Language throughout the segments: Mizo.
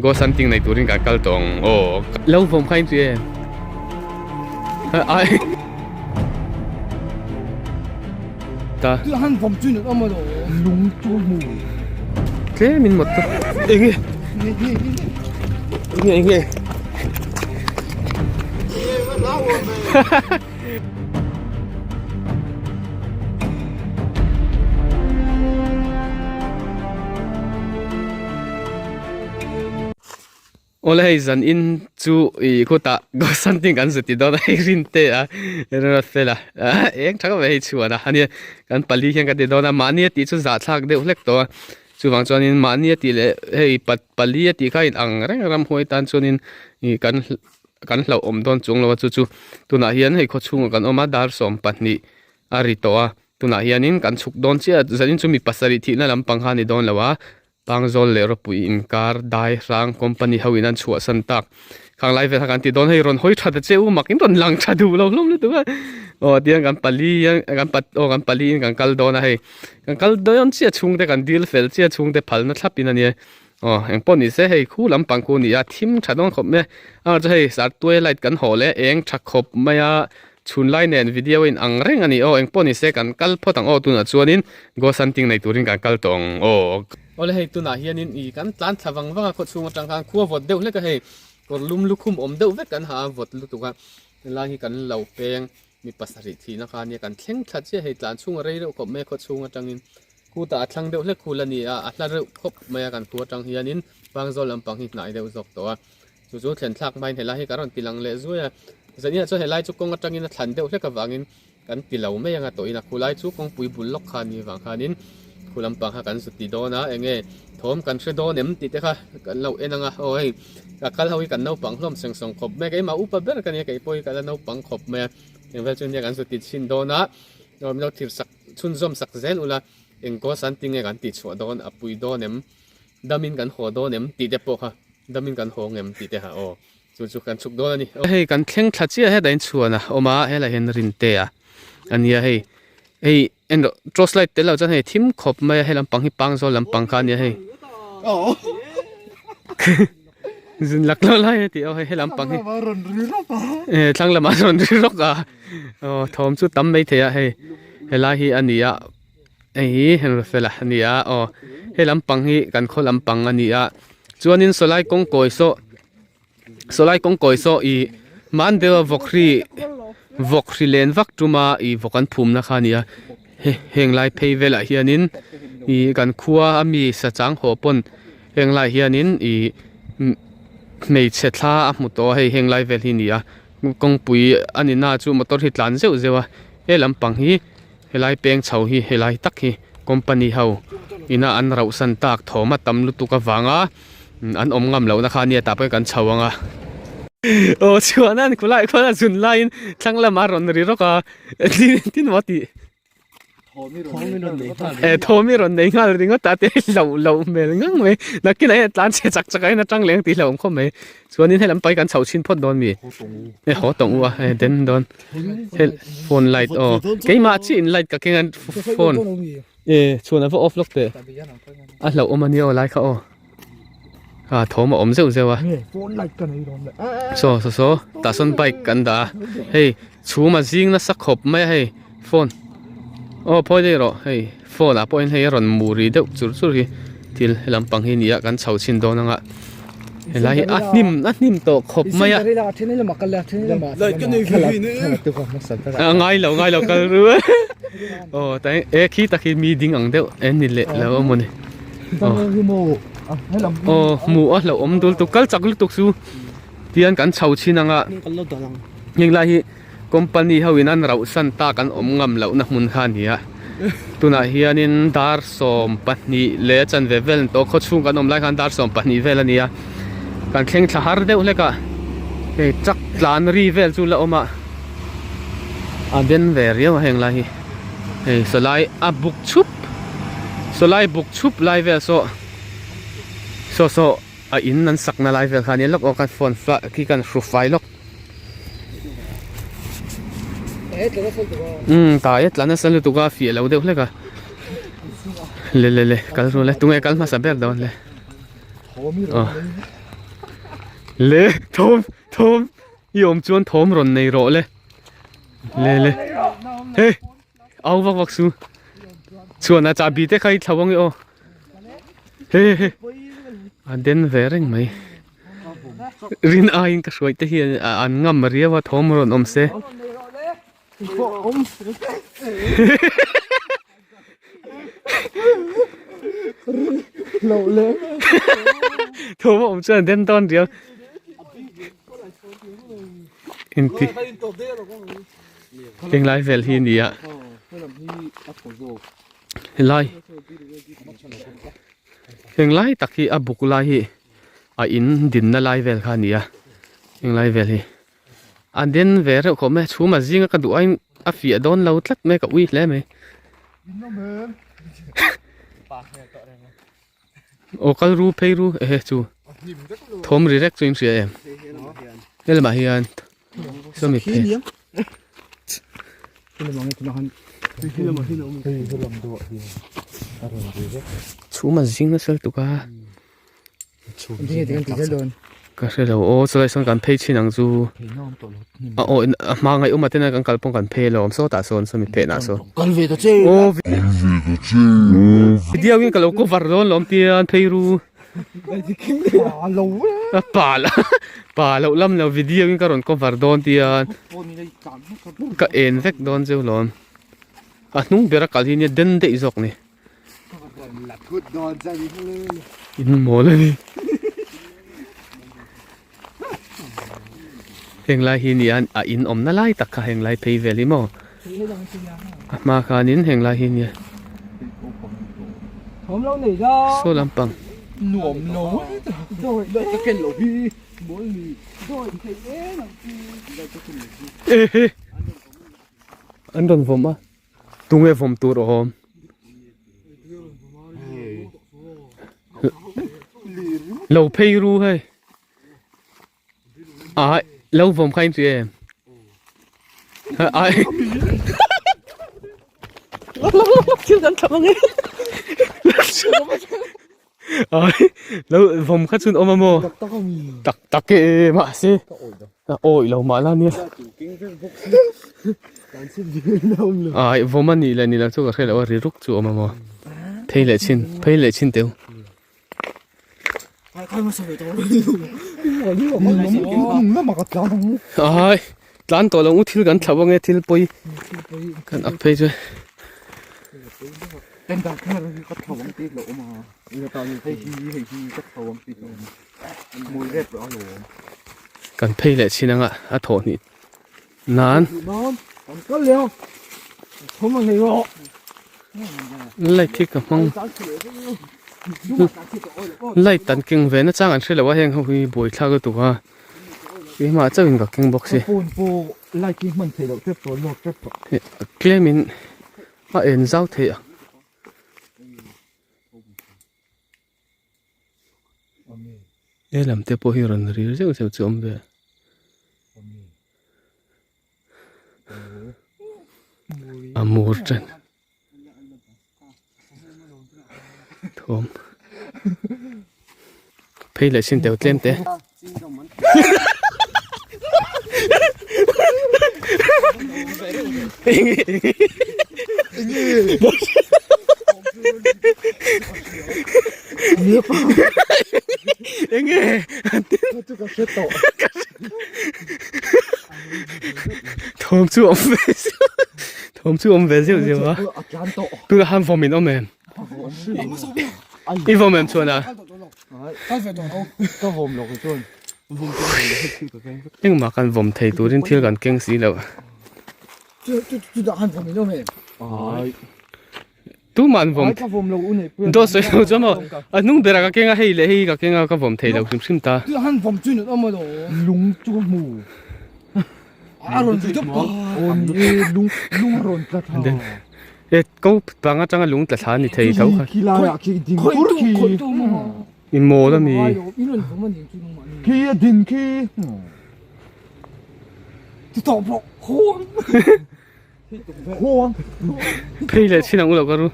Ghost hunting nei turin kan kal tawh ang aw. Lo vawm kha in tui em? Ai. Ta. Tu han vawm chu ni awm alo. Lung chu hmu. Tlem in mawt Enge. Enge enge. Awle hei zan in chu ih khutah ghost hunting kan zut ti dawn a hei rin te a rawt fel a eng tha khawp mai hei chhuan a ania kan pali hian kan ti dawn a mahni a tih chu zahthlak deuh hlek tawh a chuvang chuanin mahni a tih leh hei pali a tih kha in ang reng ramhuai tan chuanin ih kan kan hlauhawm dawn chuang lo a chu chu tunah hian hei khawchhungah kan awm a dar 12 a ri tawh a tunah hianin kan chhuk dawn chiah zanin chu mi pasarih thihna lampang kha a ni dawn lo a Pangzawl leh rawpui inkar dai hrang company ho in an chhuahsan tak khang lai vel kha kan ti dawn hei rawn hawi tha ta che u mak in rawn lang tha duh lo hlawm lutuk a aw tiang kan pali hian kan pat aw kan pali in kan kal dawn a hei kan kal dawn chiah chhungte kan dil fel chiah chhungte phalna thlap in a nia aw engpawh ni se hei khu lampang khu a ni a thim tha dawn khawp mai a amaherawhchu hei sartuai light kan hawh leh eng tha khawp mai a Chhunlai nen video in ang reng a ni aw, engpawh ni se kan kal phawt ang aw tunah chuanin ghost hunting nei turin kan kal tawh ang aw. Awle hei tunah hianin i kan tlan thla vang vang a khawchhung atang khan khua vawt deuh hlek a hei kawr lum lukhum awm deuh vek kan ha a vawt lutuk a helai hi kan lo peng mi pasarih thihna kha ania kan thleng thla chiah hei tlan chhung a rei reuh khawp mai a khawchhung atangin kutah a thlang deuh hlek khul a ni a a hla reuh khawp mai a kan khua atang hianin Pangzawl lampang hi hnai deuh zawk tawh a. Chu chu thlen thlak hmain helai hi ka rawn ti lang leh zuai a, zaniah chuan helai chu kawng atangin a thlan deuh hlek avangin kan ti lo mai anga tawhin a khulai chu kawngpui bul lawk kha a ni avang khanin khu lampang kha kan zut ti dawn a, enge thawm kan hre dawn em tih te kha kan lo en anga aw hei ka kal ho hi kan naupang hlawm seng sawng khawp mai a, keimah upa ber ka nia keipawh hi ka la naupang khawp mai a, eng vel chu nia kan zut ti chhin dawn a, aw min lo thlir sak chhunzawm sak zel ula eng kaw san tinge kan tih chhuah dawn a pui dawn em. Damin kan haw dawn em tih te pawh kha damin kan haw ngem tih te ha aw chu chu kan chhuk dawn a ni. Hei kan thleng thla chiah hetah hian chhuan a awm a helai hian rinte a a nia hei hei en rawh torch light tel lo chuan hei thim khawp mai a hei lampang hi pangzawl lampang kha a nia hei zun lak lo lai a tih aw hei he lampang hi thlang lamah rawn ri rawk a aw thawm chu tam maithei a hei helai hi a ni a. Hei hi Henrofela a ni a aw he lampang hi kan khaw lampang a ni a chuanin sawlai kawng kawi saw sawlai kawng kawi saw ih hman deuha vawk hri vawk hri len vak tuma ih vawk an phumna kha a ni a he heng lai phei velah hianin ih kan khua a mi sa chang haw pawn heng lai hianin ih hmeichhe thla a hmu tawh a hei heng lai vel hi a ni a kawngpui a ni na chu motor hi tlan zeuh zeuh a he lampang hi. Helai peng chho hi helai tak hi company ho ina an rauh san tak thawm a tam lutuk avanga an awm ngam lohna kha ania tah pawh hian kan chho ang a. Aw chhuahna an khulai khuan a zun laiin thlang lamah a rawn ri rawk a tin maw tih. E thawm i rawn nei nghal ringawt a te hlauh loh hmel ngang mai nakinah hian tlan chhe chak chak a in atang leng tih hlauh awm khawp mai chuanin helam pai kan chhoh chhin phawt dawn mi e haw tawng u a e den dawn he phone light aw keimah chiah in light ka keng a phone e chhuan a va off lawk teh a hlauh awm a nia aw lai kha aw a thawm a awm zeuh zeuh a saw saw saw tah sawn bike kan dah a hei chhum a zing nasa khawp mai a hei phone aw phawi daih rawh hei phone ah pawhin hei a rawn mu ri deuh chur chur hi thil he lampang hi a ni a kan chho chhin dawn anga helai hi a hnim a hnim tawh khawp mai a a ngai lo ngai lo kal ru aw tai e khi tak hi mi ding ang deuh en ni leh lo a mawni aw hmuh a hlauh awm dul tuk kal chak lutuk chu tian kan chho chhin anga heng lai hi company ho in an rauh san tak an awm ngam loh na hmun kha a ni a tunah hianin dar 12 leh a chanve vel an tawh khaw chhung kan awm lai khan dar 12 vel a ni a kan thleng thla har deuh hlek a hei truck tlan ri vel chu la awm a a den ve riau a heng lai hi hei sawlai a buk chhup sawlai buk chhup lai vel saw saw saw a in an sakna lai vel kha a nia lawk aw kan phone khi kan hru fai lawk. Umm tai a tla nasa lutuk a fiah lo deuh hlek a le le le kal ru le tunge kal hmasa ber dawn le aw. Le thawm thawm i awm chuan thawm rawn nei rawh le le le he au vak vak su chuan a chahbi te kha i thlo ang e aw he he a den ve reng mai rin aiin ka hruai te hian an ngam riau a thawm rawn awm se. Thawm a awm chuan den dawn riau. Inti. Henglai vel hi nia. Helai. Henglai tak hi a buk lai hi a in dinna lai vel kha nia. Henglai vel hi. A den ve reuh khawp mai a chhum a zinga ka duh aiin a fiah dawn lo tlat mai ka ui hle mai. Aw kal ru phei ru ehe chu thawm ri rek chu in hria em helamah hian sawmi phei chhum a zing nasa lutuk a. Ka hre lo aw chulai sawn kan phei chhin ang chu a aw a hma ngaih awm ah ten kan kal pawh kan phei alawm sawtah sawn sawmi pheh nah sawn aw video in ka lo cover dawn lawm tian phei ru a pa la pa loh lam lo video in ka rawn cover dawn tian ka en vek dawn cheu lawm a hnung ber a kal hi nia den daih zawk ni. In mawl a ni. Heng lai hi nia a in awmna lai tak kha heng lai phei vel hi maw. A hma khanin heng lai hi nia. Saw lampang. Ehe. An rawn vawm a. Tunge vawm tur awm? Lo phei ru hei. Ai, lo vawm kha in chu em? Ai. Lak lak lak lak thil kan thap ange. Ai, lo vawm kha chun awm a maw? Tak tak ami. Tak tak e mahse. Ka awi lo. Ka awi lo mah la nia. Ai, vawm a nih leh ni lo chu ka hre lo a ri ruk chu awm a maw? Phei leh chhin, phei leh chhin teu. Ai, tlan tawh lo u thil kan thlauh ange thil pawi kan ak phei chu. Kan phei leh chhin anga a thawh hnih nan. Light hi ka hmang light an keng ve na chang an hre lo a heng ho hi buaithlak lutuk a keimah chauh in ka keng bawk si tlem in a en zau theih a. He lam te pawh hi rawn rir zeuh zeuh chu a awm ve. A mur ṭan thawm phei leh sin teuh tlem te. Thawm chu awm ve zeuh thawm chu awm ve zeuh zeuh a tunah khan vawm in awm em i vawm em chuan a engmah kan vawm thei turin thil kan keng si lo Tumah an vawm Dawt sawi lo chuan maw a hnung berah ka keng a hei leh hei ka keng a ka vawm thei lo hrim hrim ta. E ko pang atanga lung tla thla a ni thei tho kha. I mawl a mi. Phei leh chin ang u lo ka ru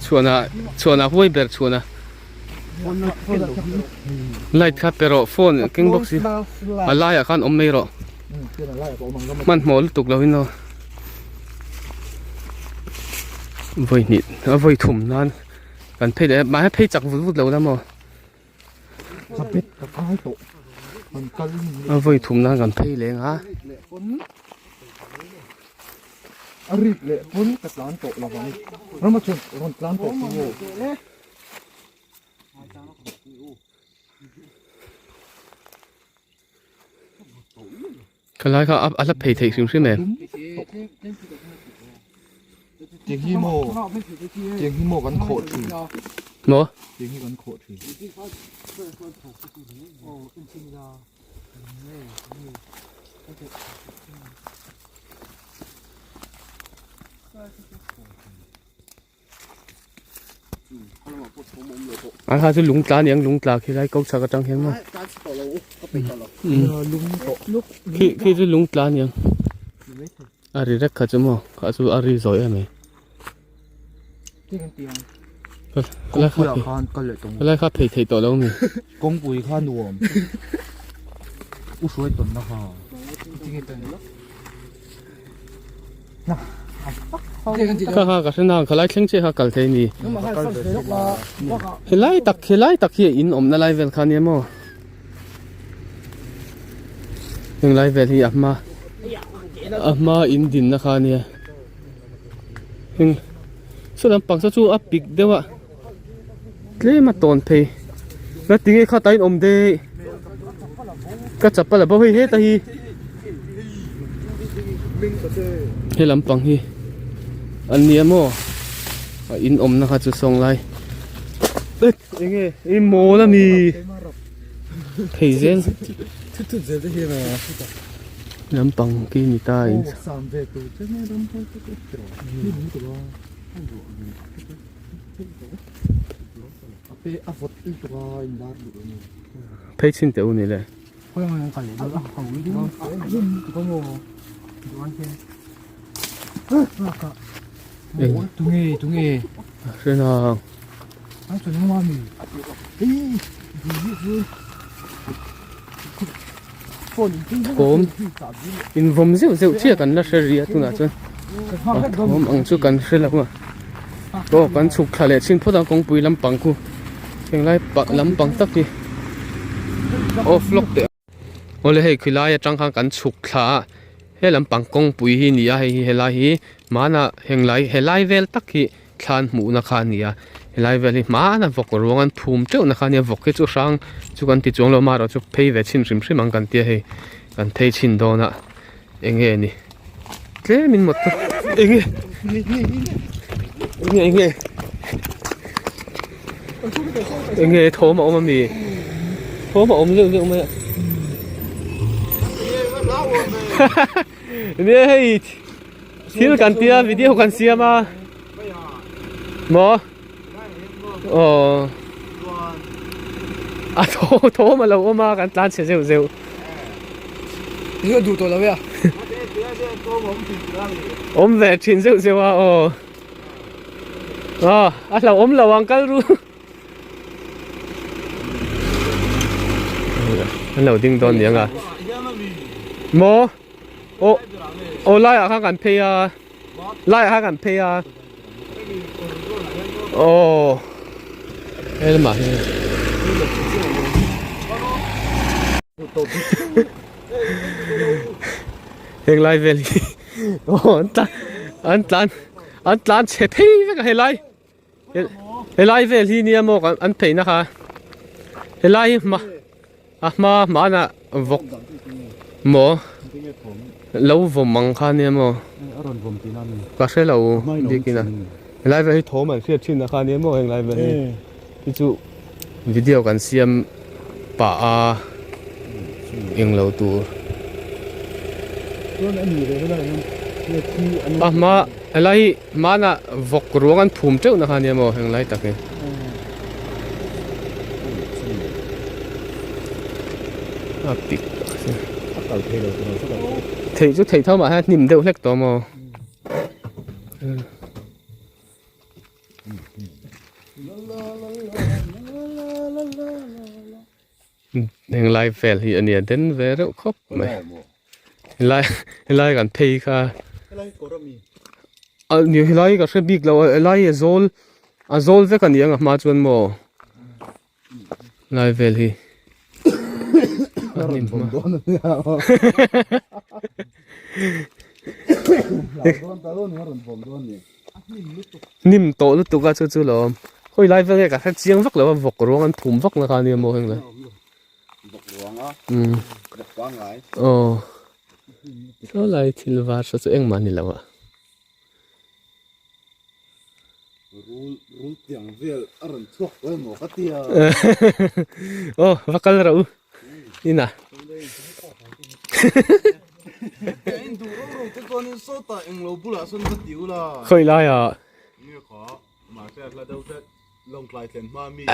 chhuana chhuana huai ber chhuana. Light kha pe rawh phone keng bawk si a laiah khan awm mai rawh hmanhmawh lutuk lo in aw vawi hnih a vawi thum nan kan phei leh a mahse phei chak vut vut lo la maw a vawi thum nan kan phei leng a. A rik leh pawn ka tlan tawh lo vang rama chuan rawn tlan tawh chu aw. Khalai kha a la phei theih hrim hrim em? Tiang hi maw tiang hi maw kan khawh thin. Maw? Tiang hi kan khawh thin. A kha chu lung tla aniang lung tla khi lai ko chhak atang hian maw khi khi chu lung tla aniang a ri rek kha chu maw kha chu a ri zawi em mai helai kha phei theih tawh lo mi kawngpui kha nuam u hruai tawnna kha Kha kha ka hre nang khalai thleng chiah kha kal thei ni. Helai tak helai tak hi in awmna lai vel kha nia maw. Heng lai vel hi a hma a hma in dinna kha nia. Heng saw lampang saw chu a pik deuh a tlem a tawn phei. La tinge kha tain awm daih. Ka chapal a bo hei heta hi he lampang hi an nia maw a in awmna kha chu sawng lai enge i mawl a mi phei zel lampang khi ni ta in Phei chhin teh u ni le. Hre nang. Thawm invawm zeuh zeuh chiah kan la hre ri a tunah chuan thawm ang chu kan hre lo a aw kan chhuk thla leh chhin phawt a kawngpui lampang khu henglai pah lampang tak hi off lawk teh awle hei khilai atang khan kan chhuk thla a he lampang kawngpui hi a ni a hei hi helai hi hmanah henglai helai vel tak hi. Thlan hmuhna kha a ni a helai vel hi hmana vawk ruang an phum teuhna kha a nia vawk hi chu hrang chu kan ti chuang lo amaherawh chu phei ve chhin hrim hrim ang kan tia hei kan phei chhin dawn a eng nge ni tlemin motor eng nge eng nge eng nge eng nge thawm a awm ami thawm a awm zeuh zeuh mai a nia hei. Thil kan tia video kan siam a maw aw a thaw thawm a lo awm a kan tlan chhe zeuh zeuh Ni duh tawh lo e a awm ve thin zeuh zeuh a aw aw a hlauhawm lo ang kal ru an lo ding dawn niang a maw. Aw aw laiah khan kan phei a laiah khan kan phei a aw he lamah hian heng lai vel hi aw an tlan an tlan an tlan chhe phei vek a helai helai vel hi nia maw an pheina kha helai hi hma a hma hmanah vawk maw lo vawm ang kha nia maw ka hre lo bikin a helai vel hi thawm an hriat thin a kha nia maw henglai vel hi hi chu video kan siam pah a englo tur a hma helai hi Hmanah vawk ruang an phum teuh na kha nia maw heng lai tak hi. A pik theih chu theih tho mah hian hnim deuh hlek tawh maw. Heng lai vel hi a nia den ve reuh khawp mai helai helai kan phei kha a ni helai ka hre bik lo a helai a zawl a zawl vek a ni ang a hma chuan maw lai vel hi Hnim tawh lutuk a chu chu lo awm khawi lai vel nge ka hre chiang vak lo a vawk ruang an phum vak na kha ania maw heng lai umm aw saw lai thil var saw chu engmah a ni lo a. Aw va kal rawh u inah. Khawi laiah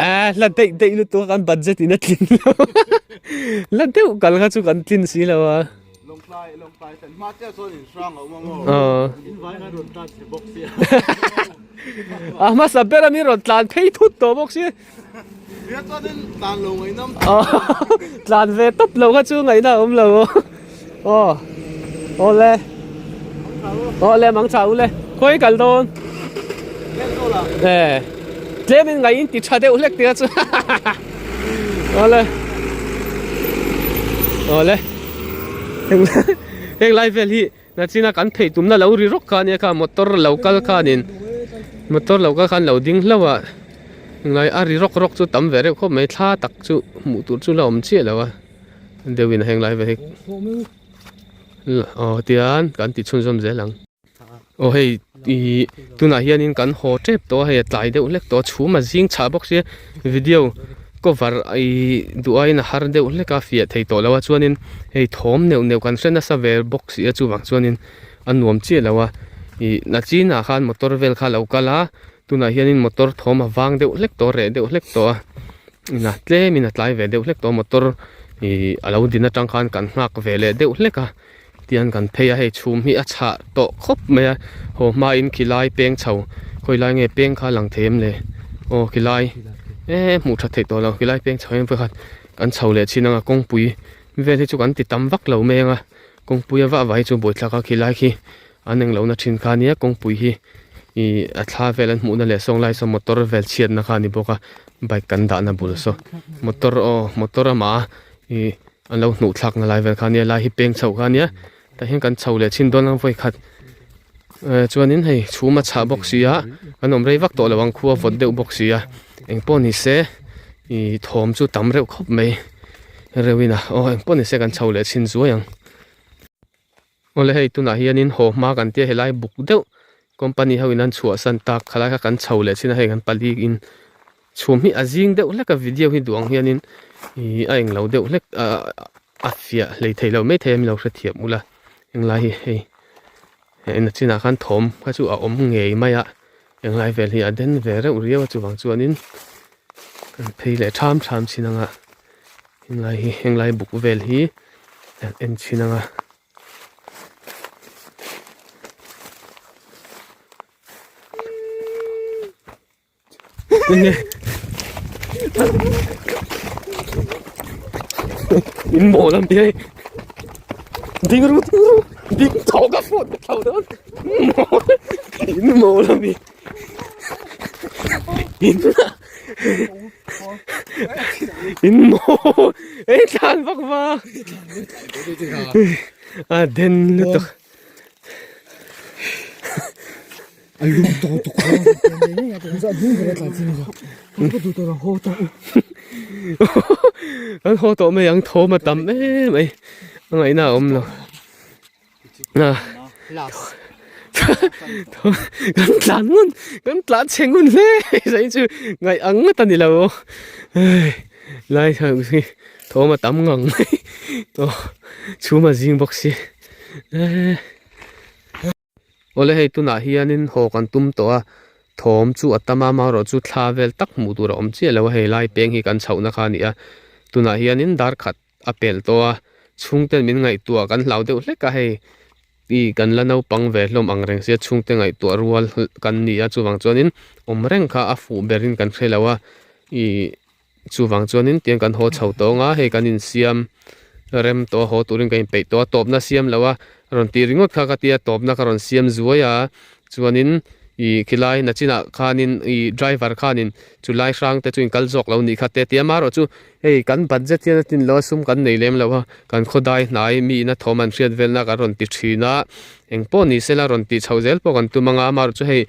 eh hla daih daih lutuk a kan budget in a tlin lo hla deuh kal kha chu kan tlin si lo a. Aw a hmasa ber a mi rawn tlan phei thut tawh bawk si. Tlan ve tawp lo kha chu ngaihna a awm lo aw awle awle mang chau le khawi kal dawn e tlem in ngaih in ti tha deuh hlek tia chu awle awle heng lai vel hi Nachina kan phei tumna lo ri rawk kha ania kha motor lo kal khanin motor lo kal khan lo ding hlauh a ngai a ri rawk rawk chu tam ve reuh khawp mai thla tak chu hmuh tur chu la awm chiah lo a deuhin a heng lai vel hi aw tian kan ti chhunzawm zel ang aw hei ih tunah hianin kan haw tep tawh a hei a tlai deuh hlek tawh a chhum a zing chhah bawk sia video cover ih duh aiin a har deuh hlek a fiah thei tawh lo a chuanin hei thawm neuh neuh kan hre nasa ve bawk si a chuvang chuanin a nuam chiah lo a ih nachinah khan motor vel kha a lo kal a tunah hianin motor thawm a vang deuh hlek tawh a reh deuh hlek tawh a inah tlemin a tlai ve deuh hlek tawh a motor ih a lo din atang khan kan nghak ve leh deuh hlek a. Tihian kan phei a, hei chhum hi a chhah tawh khawp mai a, haw hmain khilai peng chho khawi lai nge peng kha a lang thei em le aw khilai e hmuh that theih tawh lo khilai peng chho hian vawikhat kan chho leh chin anga kawngpui vel hi chu kan ti tam vak lo mai anga kawngpui a vah vah hi chu buaithlak a khilai khi an englo na thin kha ania kawngpui hi ih a thla vel an hmuhna leh sawn lai sawn motor vel chhiatna kha a ni bawk a bike kan dahna bul saw motor aw motor amah a ih. An lo hnuh thlak na lai vel kha ania lai hi peng chhoh kha ania tah hian kan chho leh chhin dawn ang vawi khat eh chuanin hei chhum a chhah bawk si a kan awm rei vak tawh lo ang khua vawt deuh bawk si a eng pawh ni se ih thawm chu tam reuh khawp mai reuh in a aw eng pawh ni se kan chho leh chhin zuai ang. Awle hei tunah hianin haw hma kan tia helai buk deuh company ho in an chhuahsan tak khalai kha kan chho leh chin a hei kan pali in chhum hi a zing deuh hlek a video hi duh ang hianin ih a englo deuh hlek ah a fiah hlei thei lo maithei a milo hrethiam ula englai hi hei en a chinah khan thawm kha chu a awm ngei mai a englai vel hi a den ve reuh riau a chuvang chuanin kan phei leh tham tham chin anga Henglai hi henglai buk vel hi an en chhin ang a. In mawl a mi hei ding ru ding ru ding tawh ka phone ka thlau dawn mawl in mawl a mi in In maw ei tlan vak va a den lutuk a lum tawh tuk an haw tawh mai ang thawm a tam em mai a ngaihna a awm lo. Kan tlan ngun kan tlan chhe ngun hle zai chu ngaih ang ngawt a ni lo lai hi thawm a tam ngang mai aw chhum a zing bawk si awle hei tunah hianin haw kan tum tawh a thawm chu a tam a amaherawhchu thla vel tak hmuh tur a awm chiah lo a hei lai peng hi kan chhohna kha a ni a tunah hianin dar khat a pel tawh a chhungten min ngaihtuah kan hlau deuh hlek a hei ih kan la naupang ve hlawm ang reng sia chhungte ngaihtuah rual kan ni a chuvang chuanin awm reng kha a fuh berin kan hre lo a ih. Chuvang chuanin tiang kan haw chho tawng a, hei kan insiam rem tawh a, haw turin kan inpeih tawh a, tawpna siam lo a rawn tih ringawt kha ka tia tawpna ka rawn siam zuai a, chuanin ih khilai nachinah khanin ih driver khanin chulai hrang te chu inkal zawk lo nih kha te tia amaherawh chu hei kan budget hian a tin lo a sum kan nei lem lo a, kan khawdai hnai mi ina thawm an hriat velna kan rawn ti thin a, engpawh ni sela rawn tih chhoh zel pawh kan tum ang a, amaherawh chu hei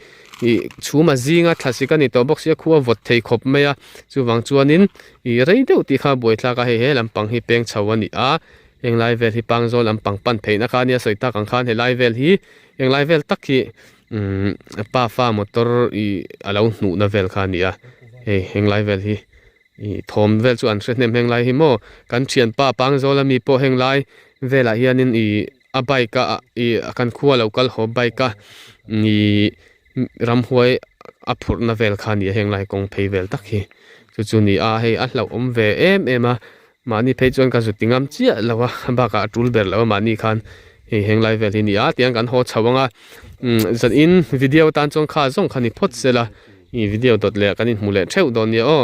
ih chhum a zinga thlasik a ni tawh bawk sia khua vawt thei khawp mai a chuvang chuanin ih rei deuh tih kha buaithlak a hei he lampang hi peng chho a ni a henglai vel hi pangzawl lampang pan theihna kha a nia sawi tak ang khan helai vel hi henglai vel tak hi umm pafa motor ih a lo hnuhna vel kha a ni a hei henglai vel hi ih thawm vel chu an hre hnem henglai hi maw kan thianpa pangzawl ami pawh henglai velah hianin ih a bike a ih kan khua lo kal haw bike a ih ramhuai a phurhna vel kha a ni a heng lai kawng phei vel tak hi chu chu a ni a hei a hlauhawm ve em em a mahni phei chuan ka zut ti ngam chiah lo a bakah a tul ber lo a mahni khan hei heng lai vel hi a ni a tiang kan haw chho ang a umm zan in video tan chuan kha zawng kha ni phawt se la ih video dawt leh kan inhmu leh theuh dawn nia aw.